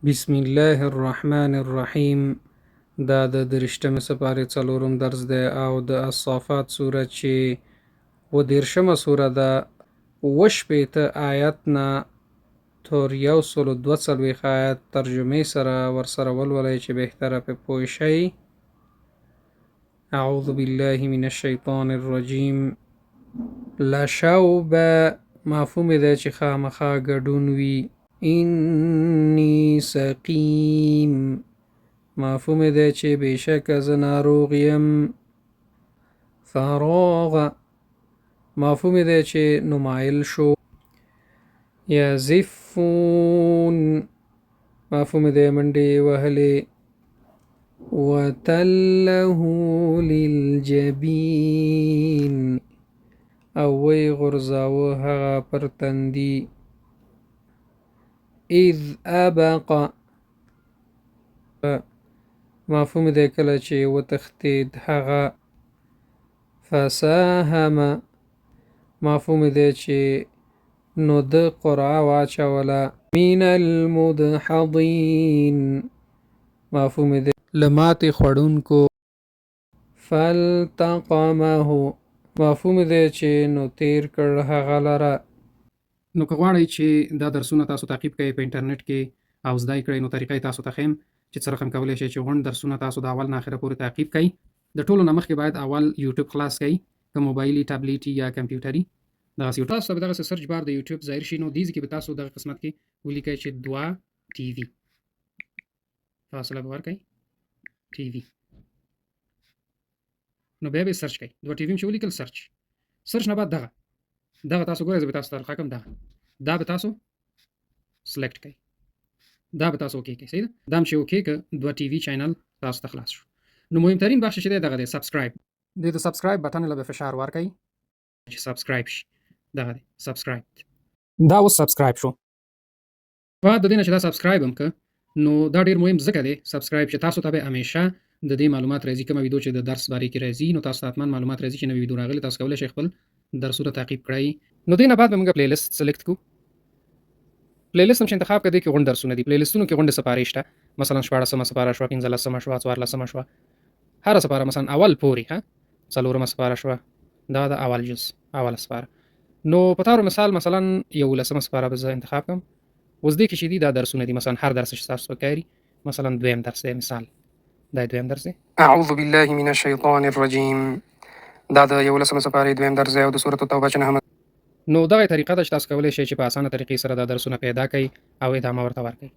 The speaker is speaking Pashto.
بسم الله الرحمن الرحیم. دا د 23مې سپارې څلورم درس دی او د الصافات سوره چې 37مه سوره ده، 67 آیت نه تر 142 آیت ترجمې سره ورسره ولولئ چې بهتره پرې پوه شئ. اعوذ بالله من الشیطان الرجیم. لشوب مفهوم یې دی چې خامخا ګډون وي. انی سقیم مفهوم یې دی چې بېشکه زه ناروغ یم. فراغ مفهوم یې دی چې نمایل شو. یزفون مفهوم یې دی منډې یې وهلې. وتله للجبین او ویې غورځاوه هغه پر تندي. اذ ابق مفهوم یې دی کله چې وتښتېد هغه. فساهم مفهوم یې دی چې نو ده قرعه واچوله. من المدحضین مفهوم یې دی له ماتې خوړونکو. فالتقمه مفهوم یې دی چې نو تېر کړ هغه لره. نو که غواړئ چې دا درسونه تاسو تعقیب کړئ په انټرنیټ کې او زده یې کړئ، نو طریقه یې تاسو ته ښیم چې څه رقم کولی شئ چې غونډ درسونه تاسو د اول نه اخره پورې تعقیب کړئ. د ټولو نه مخکې باید اول یوټیوب خلاص کړئ، که موبایلي، ټابلیټي یا کمپیوټري. دغسې یو تاسو ته به دغسې سرچ بار د یوټیوب ظاهر شي، نو دې ځای کې به تاسو دغه قسمت کې ولیکئ چې دوا ټي وي، فاصله به ورکړئ ټي وي، نو بیا به سرچ کړئ. دوا ټي وي چې ولیکل سرچ، سرچ نه بعد دغه دغه تاسو ګورئ، زه به تاسو ته رقم دغه دا به تاسو سلیکټ کړئ، دا به تاسو اوکی کړئ. صحیح ده؟ دا هم چې اوکی که دوا ټي وي چینل تاسو ته خلاص شو. نو مهمترین بخش چې دی دغه دی سبسکرایب. دې د سبسکرایب بټن له به فشار ورکړئ چې سبسکرایب شي. دغه دی سبسکرایب، دا اوس سبسکرایب شو. بعد د دې نه چې دا سبسکرایب هم که، نو دا ډیر مهم ځکه دی سبسکرایب چې تاسو ته به همیشه د دې معلومات راځي. کومه ویډیو چې د درس بارې کې راځي، نو تاسو ته حتما معلومات راځي چې نوې ویډیو راغلي، تاسو کولی شئ خپل درسونه تعقیب کړئ. نو دې نه بعد به موږ پلی لیست سلیکټ کو. پلی لیست هم چې انتخاب کړئ، دې کې غونډ درسونه دي. پلی لیستونو کې غونډې سپارې شته، مثلا 16مه سپاره شوه، 15مه شوه، 14مه شوه، هره سپاره مثلا اول پورې، ها څلورمه سپاره شوه، دا د اول جز اوله سپاره. نو په تارو مثال مثلا 11مه سپاره به زه انتخاب کړم. اوس دې کې چې دي دا درسونه دي، مثلا هر درس چې تاسو پکاري، مثلا دویم درس دی، مثال دا دویم درس دی. اعوذ بالله من الشیطان الرجیم. دا د 11مه سپارې دویم درس دی او د سورة التوبه چې نهمه. نو دغه طریقه ده چې تاسو کولی شئ چې په اسانه طریقې سره دا درسونه پیدا کړئ او ادامه ورته ورکړئ.